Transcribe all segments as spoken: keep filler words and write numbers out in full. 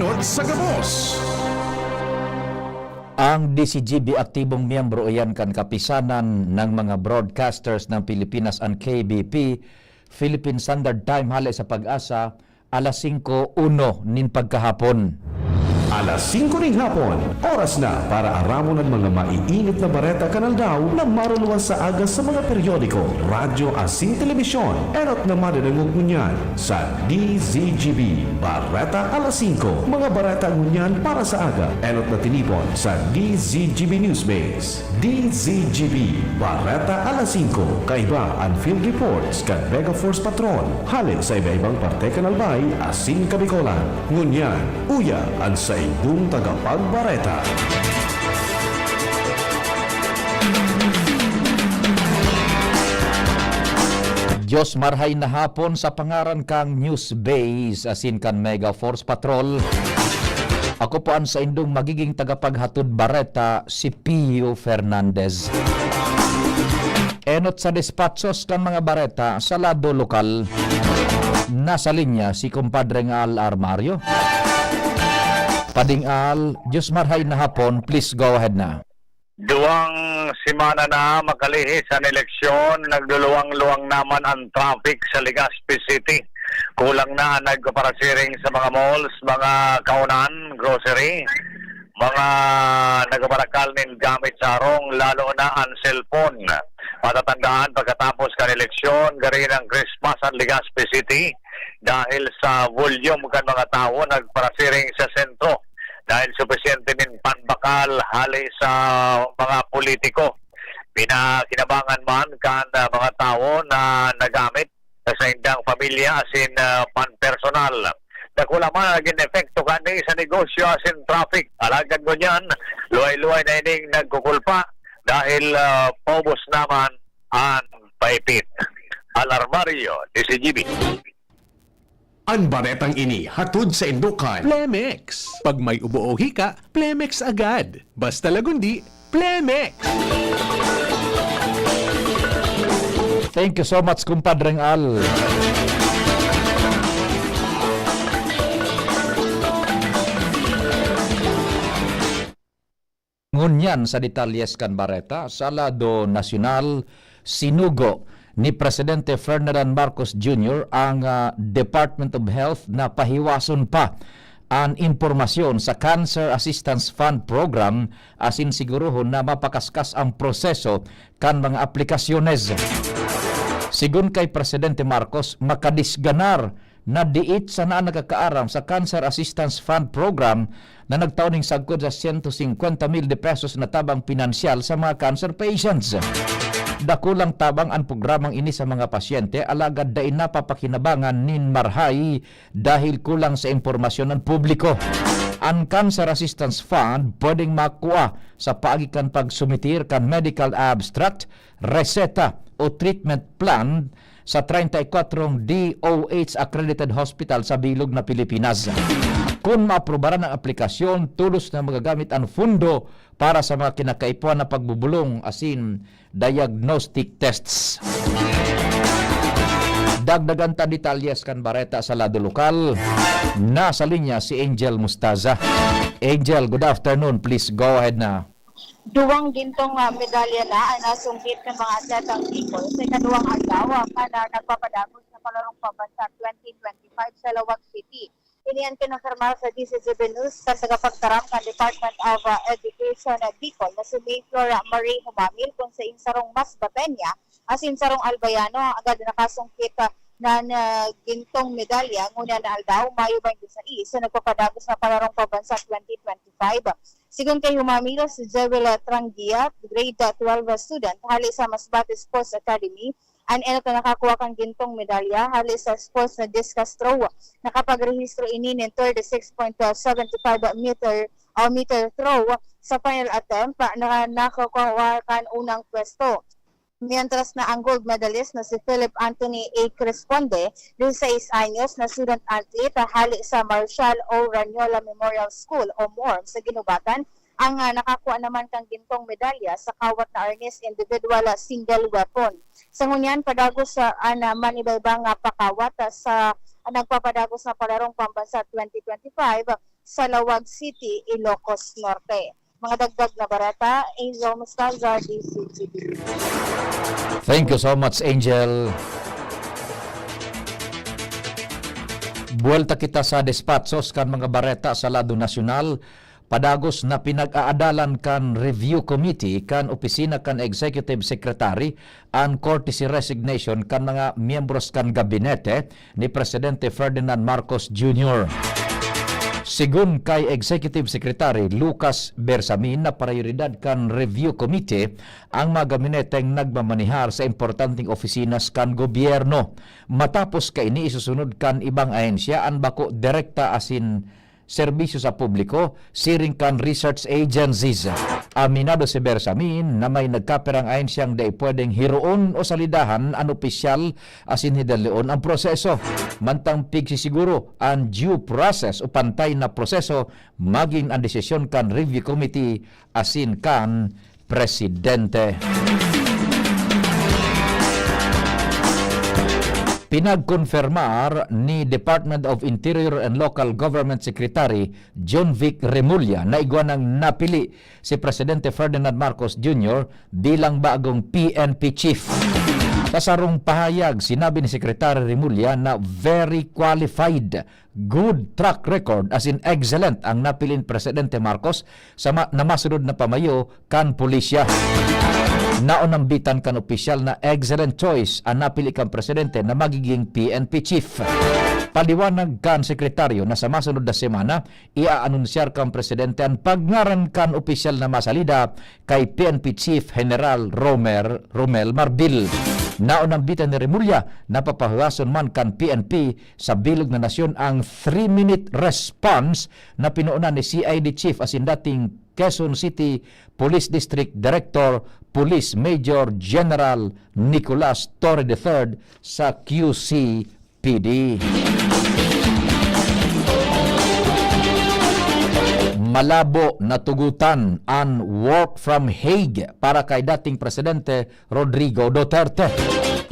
Sa gabos. Ang D Z G B aktibong miyembro iyan kan Kapisanan ng mga Broadcasters ng Pilipinas, an K B P, Philippine Standard Time, hale sa PAGASA, alas singko uno nin pagkahapon. Alas singko ning hapon, oras na para aramon an mga maiinit na bareta kan aldaw na maruluwas sa aga sa mga periodiko, radyo asin telebisyon. Enot na madadangog ngunyan sa D Z G B Bareta Alas Singko. Mga bareta ngunyan para sa aga, enot na tinipon sa D Z G B Newsbase. D Z G B Bareta Alas Singko, kaiba an field reports kan Mega Force Patrol, hale sa iba-ibang parte kan Albay asin Kabicolan. Ngunyan, uya an saindong tagapagbareta. Diyos marhay na hapon sa pangaran kan Newsbase asin kan Mega Force Patrol. Ako po an saindong magiging tagapaghatod bareta, si Pio Fernandez. Enot sa despatsos kan mga bareta sa lado lokal. Nasa linya si Kumpadreng Al Armario. Pading Al, Diyos marhay na hapon, please go ahead na. Duwang semana na makalihis an eleksyon, nagluluwang-luwang naman an traffic sa Legazpi City. Kulang na an nagpaparasiring sa mga malls, mga kaonan, grocery, mga nagbabarakal nin gamit sa harong, lalo na an cellphone. Matatandaan, pagkatapos kan eleksyon, gari ng Christmas an Legazpi City dahil sa volume kan mga tawo nagparasiring sa sentro. Dahil supisyente nin panbakal hale sa mga politiko. Pinakinabangan man kan, ah, mga tawo na nagamit sa saindang pamilya asin, ah, panpersonal. Dakula man an nagin epekto kani sa negosyo asin traffic. Alagad ngunyan, luhay-luhay na ining nagkukulpa dahil, ah, paubos naman an paipit. Al Armario, D Z G B. An baretang ini hatod saindo kan Plemex. Pag may ubo o hika, Plemex agad. Basta Lagundi, Plemex! Thank you so much, Kumpadreng Al. Ngunyan sa detalyes kan bareta, sa lado nasyonal, sinugo ni Presidente Ferdinand Marcos Junior ang, ah, Department of Health na pahiwason pa an impormasyon sa Cancer Assistance Fund Program asin sigurohon na mapakaskas ang proseso kan mga aplikasyones. Sigon kay Presidente Marcos, makadisganar na diit sana an nakakaaram sa Cancer Assistance Fund Program na nagtao ning sagkod sa siyento singkwenta mil de pesos na tabang pinansyal sa mga cancer patients. Dakulang tabang an programang ini sa mga pasyente, alagad dai napapakinabangan nin marhay dahil kulang sa impormasyon an publiko. An Cancer Assistance Fund pwedeng makua sa paagi kan pagsumitir kan medical abstract, reseta o treatment plan sa treinta y cuatro D O H accredited hospital sa bilog na Pilipinas. Kun maaprubaran ang aplikasyon, tolos na magagamit an fundo para sa mga kinakaipuhan na pagbubulong asin diagnostic tests. Dagdagan ta detalyes kan bareta sa lado lokal. Nasa linya si Angel Mustaza. Angel, good afternoon. Please go ahead na. Duwang gintong, ah, medalya na ang nasungkit kan mga atletang Bicol sa ikaduwang aldaw, ah, kan, ah, nagpapadagos na palarong pambansa twenty twenty-five sa Laoag City. Ini an kinumpirma sa D Z G B News kan tagapagtaram kan Department of, ah, Education, ah, Bicol na si May Flora Marie Humamil, kun sain sarong mas Batenya asin sarong Albayano ang agad nakasungkit, ah, na, na gintong medalya ngunyan na aldaw, Mayo twenty-six, sa nagpapadagos na palarong pambansa twenty twenty-five. Sigon kay Humamil, si Jewel, ah, Trangia, grade, ah, twelve, ah, student, hale sa Masbate Sports Academy, an enot na nakakua kan gintong medalya hale sa sports na discus throw. Nakapagrehistro ini nin thirty-six point seven five meter o meter throw sa final attempt na nakakuha kan unang pwesto. Mientras na ang gold medalist na si Philip Anthony A. Cresponde, disisais anyos, na student athlete hale sa Marshal O. Ranyola Memorial School o MORM sa Guinobatan, ang, ah, nakakuha naman kan gintong medalya sa kawat na arnis individual, ah, single weapon. Sa ngunyan, padagos sa, ah, na manibaybang, ah, pakawat, ah, sa, ah, nagpapadagos na palarong pambansa twenty twenty-five, Salawag City, Ilocos Norte. Mga dagdag na bareta, Angel Mustazar, D C T V. Thank you so much, Angel. Buwelta kita sa despatsos kan mga bareta sa lado nasyonal. Padagos na pinag-aadalan kan Review Committee kan opisina kan Executive Secretary an courtesy resignation kan mga miyembros kan gabinete ni Presidente Ferdinand Marcos Junior. Sigon kay Executive Secretary Lucas Bersamin, na prayoridad kan Review Committee ang mga gabineteng nagmamanihar sa importanteng opisina kan gobyerno. Matapos kaini, isusunod kan ibang ahensya an bako direkta asin serbisyo sa publiko, siring kan research agencies. Aminado si Bersamin na may nagkapirang ahensyang dai pwedeng hiroon o salidahan an opisyal asin hidaloon an proseso. Mantang pigsisiguro an due process o pantay na proseso, magin an desisyon kan review committee asin kan presidente. Pinagkonfirmar ni Department of Interior and Local Government Secretary John Vic Remulla na igwa nang napili si Presidente Ferdinand Marcos Junior bilang bagong P N P chief. Sa sarong pahayag, sinabi ni Secretary Remulla na very qualified, good track record, as in excellent, ang napili ni Presidente Marcos sa ma-, na masunod na pamayo kan pulisya. Naonambitan kan opisyal na excellent choice an napili kan presidente na magiging P N P chief. Paliwanag kan sekretaryo na sa masunod na semana, iaanunsiyar kan presidente an pagngaran kan opisyal na masalida kay P N P Chief General Romer, Romel Marbil. Naonambitan ni Remulla na papahugason man kan P N P sa bilog na nasyon ang three-minute response na pinoona ni C I D Chief asin dating Quezon City Police District Director, Police Major General Nicolas Torre the third sa Q C P D. Malabo na tugutan an work from Hague para kay dating Presidente Rodrigo Duterte.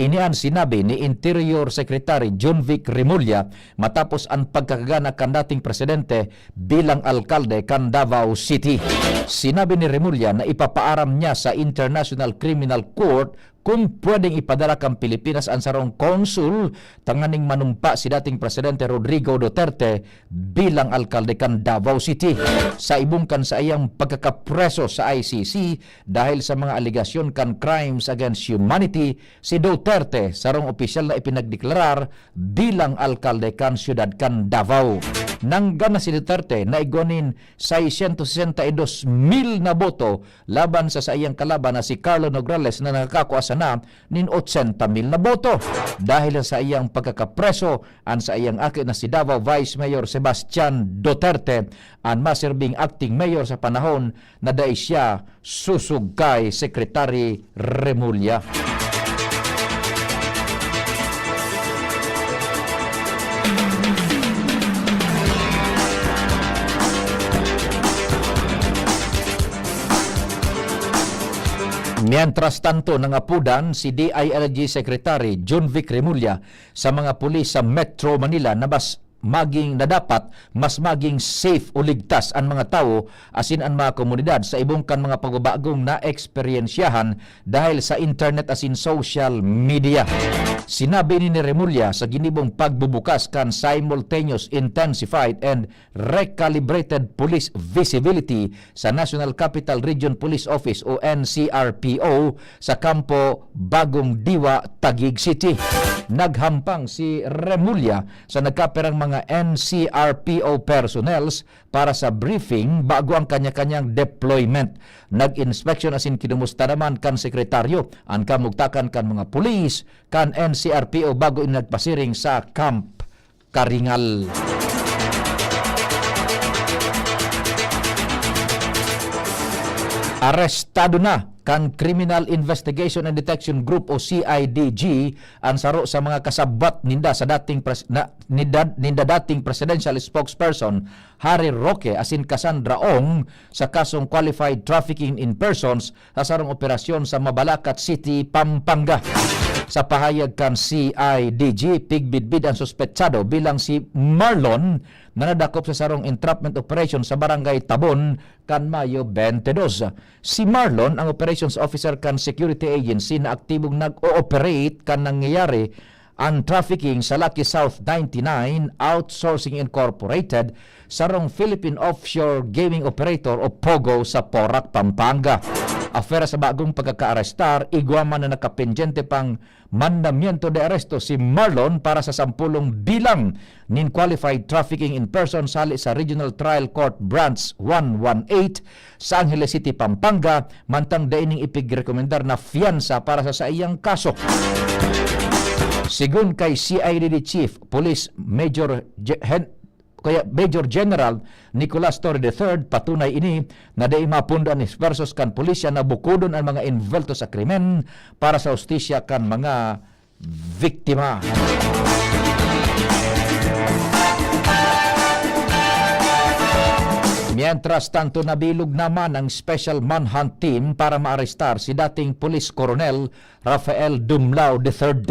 Ini an sinabi ni Interior Secretary John Vic Remulla matapos an pagkakagana kan dating presidente bilang alkalde kan Davao City. Sinabi ni Remulla na ipapaaram niya sa International Criminal Court kung pwedeng ipadara kan Pilipinas an sarong konsul tanganing manumpa si dating Presidente Rodrigo Duterte bilang alkalde kan Davao City. Sa ibong kan saiyang pagkakapreso sa I C C dahil sa mga alegasyon kan crimes against humanity, si Duterte sarong opisyal na ipinagdeklarar bilang alkalde kan siyudad kan Davao. Nanggana si Duterte na igwa nin seiscientos sesenta y dos mil na boto laban sa saiyang kalaban na si Carlo Nograles na nakakua sana nin ochenta mil na boto. Dahil sa saiyang pagkakapreso, an saiyang aki na si Davao Vice Mayor Sebastian Duterte an masirbing acting mayor sa panahon na dai siya susog kay Secretary Remulla. Mientras tanto, nangapodan si D I L G Secretary John Vic Remulla sa mga pulis sa Metro Manila na mas maging, na dapat mas maging safe o ligtas an mga tawo asin an mga komunidad sa ibong kan mga pagbabagong naeksperyensyahan dahil sa internet asin social media. Sinabi ini ni Remulla sa ginibong pagbubukas kan Simultaneous Intensified and Recalibrated Police Visibility sa National Capital Region Police Office o N C R P O sa Kampo Bagong Diwa, Taguig City. Naghampang si Remulla sa nagkapirang mga N C R P O personnels para sa briefing bago ang kanya-kanyang deployment. Nag-inspeksyon asin kinumusta naman kan sekretaryo an kamugtakan kan mga pulis kan N C R P O bago ini nagpasiring sa Camp Karingal. Arestado na kan Criminal Investigation and Detection Group o C I D G an saro sa mga kasabwat ninda sa dating pres-, na, ninda, ninda dating presidential spokesperson Harry Roque asin Cassandra Ong sa kasong qualified trafficking in persons sa sarong operasyon sa Mabalacat City, Pampanga. Sa pahayag kan C I D G, pigbidbid an suspetsado bilang si Marlon na nadakop sa sarong entrapment operation sa Barangay Tabon kan Mayo twenty-two. Si Marlon ang operations officer kan security agency na aktibong nag-ooperate kan nangyayari an trafficking sa Lucky South ninety-nine Outsourcing Incorporated, sarong Philippine offshore gaming operator o POGO sa Porac, Pampanga. Afera sa bagong pagkakaarestar, igwa man na nakapendyente pang mandamiento de aresto si Marlon para sa sampulong bilang nin qualified trafficking in persons hali sa Regional Trial Court Branch one one eight sa Angeles City, Pampanga, mantang dai ning ipigrekomendar na fiansa para sa saiyang kaso. Sigon kay C I D G Chief Police Major Ge-, Hen-, kaya Major General Nicolas Torre the third, patunay ini na dai mapundo an esfuerzos kan pulisya na bukodon an mga envuelto sa krimen para sa hustisya kan mga biktima. Mientras tanto, nabilog naman ang Special Manhunt Team para maarestar si dating Police Colonel Rafael Dumlao the third.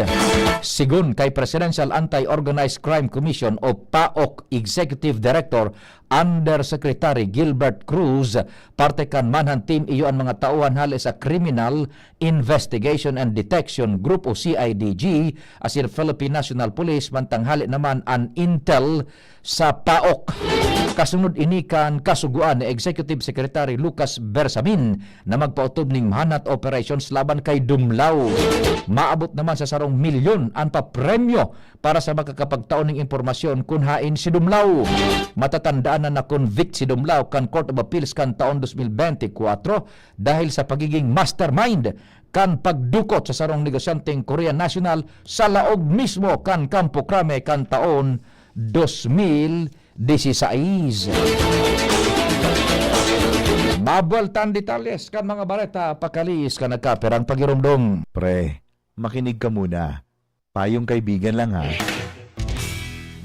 Sigon kay Presidential Anti-Organized Crime Commission o PAOC Executive Director Undersecretary Gilbert Cruz, parte kan Manhunt Team iyo an mga tauhan hale sa Criminal Investigation and Detection Group o C I D G, asin Philippine National Police, mantang hale naman an Intel sa PAOC. Kasunod ini kan kasugoan ni Executive Secretary Lucas Bersamin na magpaotob ning manhunt operations laban kay Dumlao. Maabot naman sa sarong milyon an papremyo para sa makakapagtao ning impormasyon kun haen si Dumlao. Matatandaan na na-convict si Dumlao kan Court of Appeals kan taon dos mil bente kwatro dahil sa pagiging mastermind kan pagdukot sa sarong negosyanteng Korean national sa laog mismo kan Kampo Krame kan taon dos mil disisais. Mabuwaltan detalles kan mga bareta, pakalis kan nagkapirang pagirumdom. Pre, makinig ka muna. Payong kaibigan lang, ha.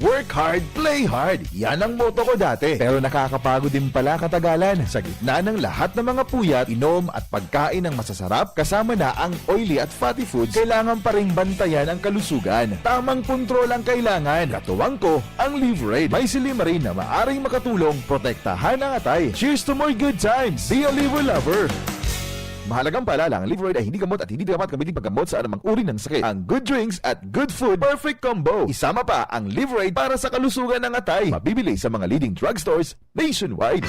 Work hard, play hard. Yan ang motto ko dati. Pero nakakapagod din pala katagalan. Sa gitna ng lahat ng mga puyat, inom at pagkain ng masasarap, kasama na ang oily at fatty foods, kailangan pa ring bantayan ang kalusugan. Tamang kontrol ang kailangan. Katuwang ko, ang Livraid. May silymarin na maaring makatulong protektahan ang atay. Cheers to more good times! Be a Livra lover! Mahalagang paalala, ang Livraid ay hindi gamot at hindi dapat gamitin paggamot sa anumang uri ng sakit. Ang good drinks at good food, perfect combo. Isama pa ang Livraid para sa kalusugan ng atay. Mabibili sa mga leading drugstores nationwide.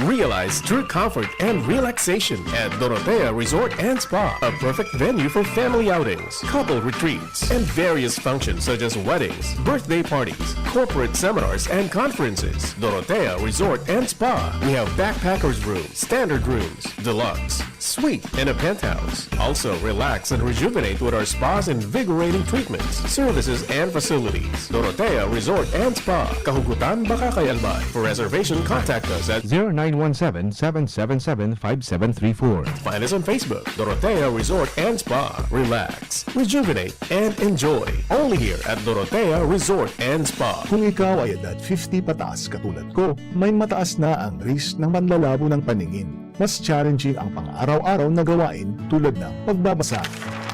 Realize true comfort and relaxation at Dorotea Resort and Spa, a perfect venue for family outings, couple retreats, and various functions such as weddings, birthday parties, corporate seminars, and conferences. Dorotea Resort and Spa. We have backpackers room, standard rooms, deluxe, suite, and a penthouse. Also, relax and rejuvenate with our spa's invigorating treatments, services, and facilities. Dorotea Resort and Spa, Kahugutan, Bacacay, Albay. For reservation, contact us at zero nine one seven, seven seven seven, five seven three four. Find us on Facebook, Dorotea Resort and Spa. Relax, rejuvenate, and enjoy. Only here at Dorotea Resort and Spa. Kung ikaw ay edad fifty pataas katulad ko, may mataas na ang risk ng panlalabo ng paningin. Mas challenging ang pang-araw-araw na gawain tulad ng pagbabasa,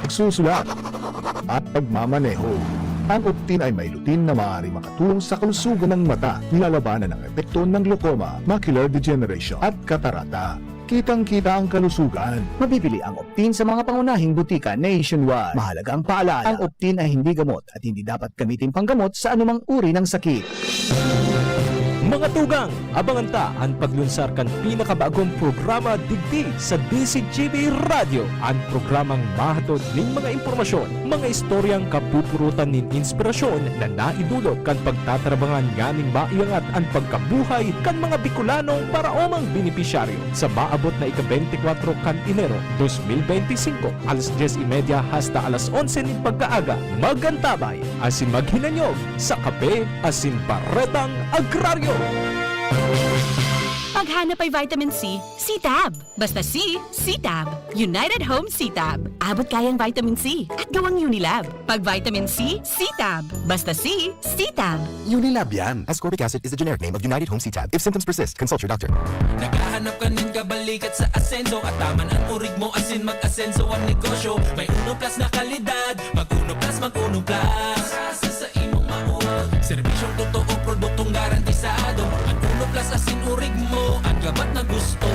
pagsusulat, at pagmamaneho. Ang Optin ay may lutein na maaaring makatulong sa kalusugan ng mata, nilalabanan ang epekto ng glaucoma, macular degeneration, at katarata. Kitang-kita ang kalusugan. Mabibili ang Optin sa mga pangunahing butika nationwide. Mahalagang paalala, ang Optin ay hindi gamot at hindi dapat gamitin panggamot sa anumang uri ng sakit. Mga tugang, abangan ta an paglunsar kan pinakabagong programa digdi sa D Z G B Radyo, an programang mahatod nin mga impormasyon, mga istoryang kapupurutan nin inspirasyon na naidulot kan pagtatarabangan nganing maiangat an pagkabuhay kan mga Bicolanong paraomang benepisyaryo. Sa maabot na ika-bente kwatro kan Enero dos mil bente singko, alas dyes y media hasta alas onse nin pagkaaga, mag-antabay asin maghinanyog sa Kape asin Baretang Agraryo. Hanap ay vitamin C, C-Tab. Basta C, C-Tab. United Home C-Tab. Abot kayang vitamin C at gawang Unilab. Pag vitamin C, C-Tab. Basta C, C-Tab. Unilab yan. Ascorbic acid is the generic name of United Home C-Tab. If symptoms persist, consult your doctor. Naghahanap ka nin kabalikat sa asenso, at taman an urig mo asin mag-asenso ang negosyo. May Uno Plus na kalidad, mag Uno Plus, mag Uno Plus. Sa imong mauwag. Serbisyong totoo, produktong garantisado. Ang Uno Plus asin urig mo, ang gabat na gusto.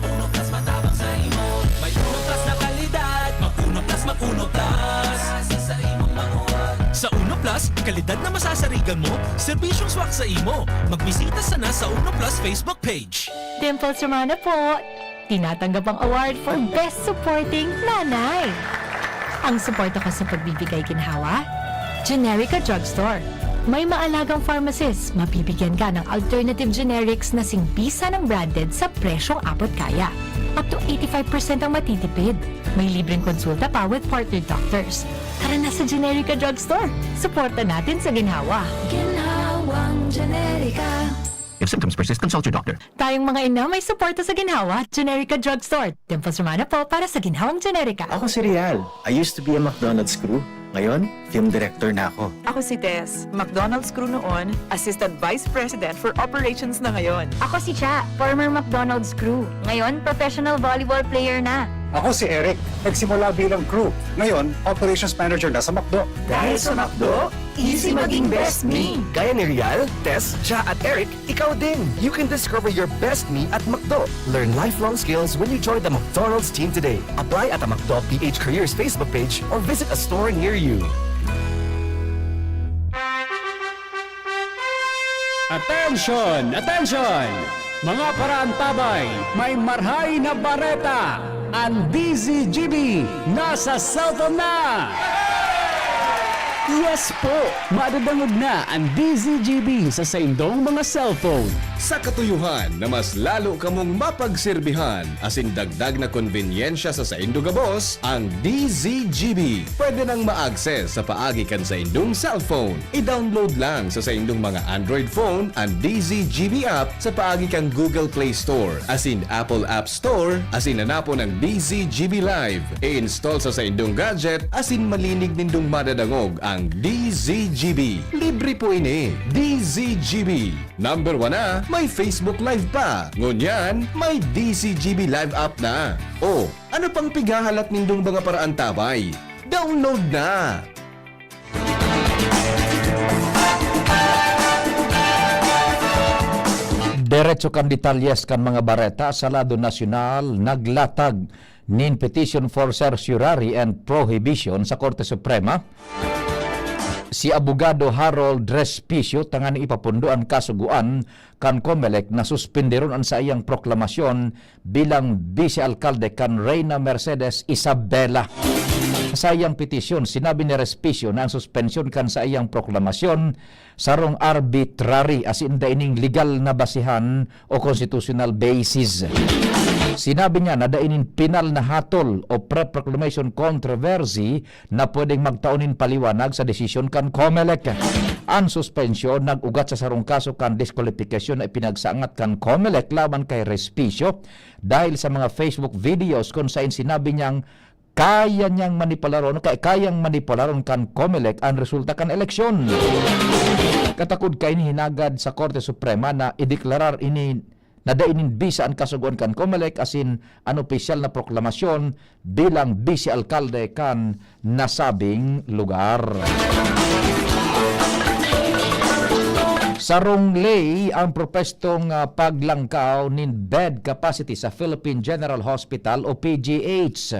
Uno Plus matabang sa imo. May Uno Plus na kalidad. Mag Uno Plus, mag Uno Plus. Sa imong mauwag. Sa Uno Plus, kalidad na masasarigan mo, serbisyong swak sa imo. Magbisita sana sa Uno Plus Facebook page. Dimples Romana po! Tinatanggap ang award for Best Supporting Nanay. Ang suporta ko sa pagbibigay ginhawa, Generica Drugstore. May maalagang pharmacist, mabibigyan ka ng alternative generics na singbisa ng branded sa presyong abot kaya. Up to eighty-five percent ang matitipid. May libreng konsulta pa with partner doctors. Tara na sa Generica Drugstore. Suporta natin sa ginhawa. Ginhawang Generica. If symptoms persist, consult your doctor. Tayong mga ina may suporta sa ginhawa, Generica Drugstore. Dimples Romana po para sa ginhawang Generica. Ako si Real. I used to be a McDonald's crew. Ngayon, film director na ako. Ako si Tess, McDonald's crew noon, Assistant Vice President for Operations na ngayon. Ako si Cha, former McDonald's crew. Ngayon, professional volleyball player na. Ako si Eric. Nagsimula bilang crew. Ngayon, operations manager na sa McDo. Dahil sa McDo, easy maging best me. Gaya ni Real, Tess, Cha at Eric, ikaw din. You can discover your best me at McDo. Learn lifelong skills when you join the McDonald's team today. Apply at a McDo P H Careers Facebook page or visit a store near you. Attention! Attention! Mga paraantabay, may marhay na bareta! An D Z G B nasa cellphone na! Yes po! Madadangog na an D Z G B sa saindong mga cellphone. Sa katuyohan na mas lalo kamong mapagserbihan asin dagdag na konbenyensya sa saindo gabos, ang D Z G B pwede nang ma-access sa paagi kan saindong cellphone. I-download lang sa saindong mga Android phone an D Z G B app sa paagi kan Google Play Store asin Apple App Store asin hanapon ang D Z G B Live. I-install sa saindong gadget asin malinig nindong madadangog ang D Z G B. Libre po ini. D Z G B. Number one na, may Facebook Live pa. Ngunyan, may D Z G B Live app na. O, ano pang pighahalat nindong mga paraantabay? Download na! Diretso kan detalyes kan mga bareta sa lado nasyonal, naglatag nin petition for certiorari and prohibition sa Korte Suprema si Abogado Harold Respicio tanganing ipapundo an kasugoan kan Comelec na suspenderon an saiyang proklamasyon bilang bise-alkalde kan Reyna Mercedes Isabela. Sa saiyang petisyon, sinabi ni Respicio na ang suspensyon kan saiyang proklamasyon sarong arbitrary asin dai nin legal na basehan o constitutional basis. Sinabi niya na dai nin penal na hatol o pre-proclamation controversy na pwedeng magtao nin paliwanag sa desisyon kan Comelec. An suspensyon nag-ugat sa sarong kaso kan diskwalipikasyon na ipinagsangat kan Comelec laban kay Respicio dahil sa mga Facebook videos kun saen sinabi niyang kaya niyang manipularon, kay kayang manipularon kan Comelec an resulta kan eleksyon. Katakod kaini, hinagad sa Korte Suprema na ideklarar ini na dai nin bisa an kasugoan kan Comelec asin an opisyal na proklamasyon bilang bise-alkalde kan nasabing lugar. Sarong ley ang propwestong, ah, paglangkaw nin bed capacity sa Philippine General Hospital o P G H.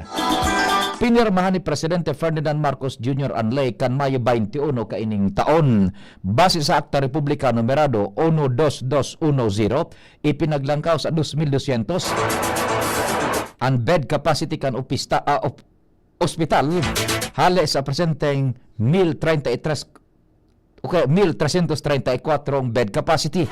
Pinirmahan ni Presidente Ferdinand Marcos Junior an ley kan Mayo twenty-one kaining taon. Base sa Akta Republika numerado uno dos dos uno zero, ipinaglangkaw sa dos mil dosyentos an bed capacity kan opista-, ah, op-, ospital, hale sa presenteng mil treinta y tres, o kaya mil tresyentos treinta y kwatro bed capacity.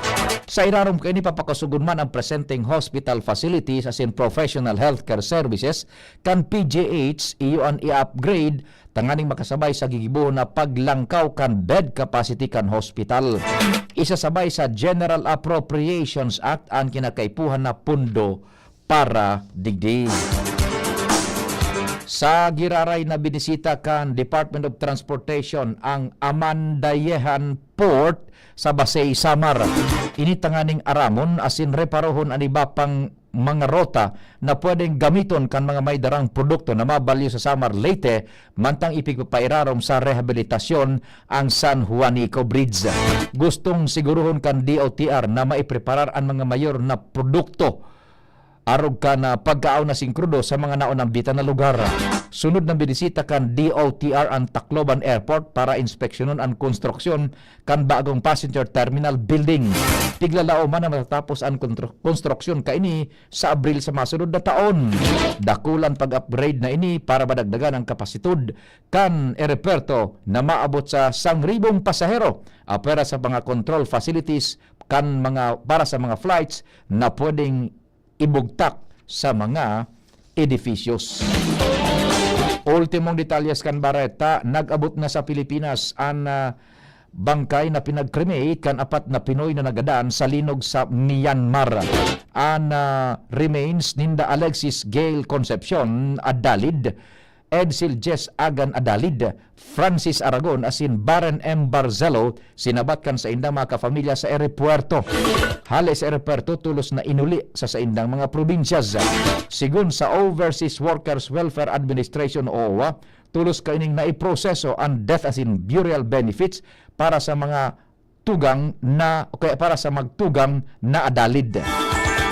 Sa irarom kaini, papakasugon man ang presenteng hospital facilities asin professional healthcare services kan P G H, iyo an i-upgrade tanganing makasabay sa gigibohon na paglangkaw kan bed capacity kan hospital. isasabay sa General Appropriations Act an kinakaipuhan na pondo para digdi. Sa giraray na binisita kan Department of Transportation ang Amandayehan Port sa Basey, Samar. Ini tanganing aramon asin reparohon an iba pang mga rota na pwedeng gamiton kan mga may darang produkto na mabalyo sa Samar, Leyte, mantang ipigpapairarom sa rehabilitasyon ang San Juanico Bridge. Gustong siguruhon kan D O T R na maipreparar an mga mayor na produkto arog kan, ah, pagkaon na singkrudo sa mga naonambitan na lugar. Sunod na binisita kan D O T R ang Tacloban Airport para inspeksyonon an konstruksyon kan bagong passenger terminal building. Tiglalaom man na matatapos an kontro-, konstruksyon kaini sa Abril sa masunod na taon. Dakulang pag-upgrade na ini para madagdagan ang kapasitud kan eropuwerto na maabot sa sangribong pasahero, apwera sa mga control facilities kan mga, para sa mga flights na pwedeng ibugtak sa mga edifisyos. Ultimong detalyes kan bareta, nag-abot na sa Pilipinas an, ah, bangkay na pinag-cremate kan apat na Pinoy na nagadan sa linog sa Myanmar. An, ah, remains ninda Alexis Gail Concepcion Adalid, Edsel Jess Agan Adalid, Francis Aragon asin Barren M Barzello sinabat kan saindang mga kafamilya sa eropuwerto. Hale sa eropuwerto, tolos na inuli sa saindang mga probinsyas. Sigon sa Overseas Workers Welfare Administration o OWWA, tolos kaining naiproseso an death asin burial benefits para sa mga tugang na, o kaya para sa magtugang na adalid.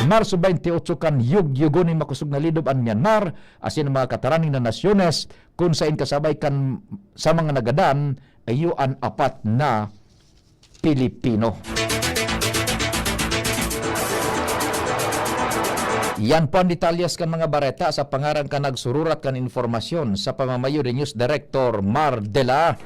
Marso twenty-eight kan yugyugon nin makosog na lidob an Myanmar asin an mga kataraning na nasyones, kun sain kasabay kan sa mga nagadan iyo an apat na Pilipino. Yan po ang detalyes kan mga bareta sa pangaran kan nagsururat kan informasyon sa pamamayo ni News Director Mar de la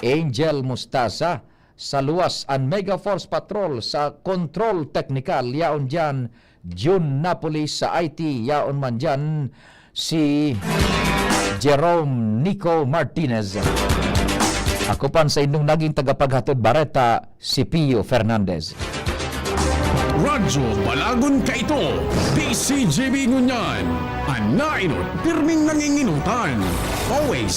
Angel Mostaza. Sa luwas, an Mega Force Patrol sa Control Technical, yaon diyan June Napoli, sa I T, yaon man diyan si Jerome Nico Martinez. Ako pan sa inyong naging tagapaghatod bareta, si Pio Fernandez. Radyo Balagon kaito, D C G B ngunyan. An nainot, pirming nanginginotan. Always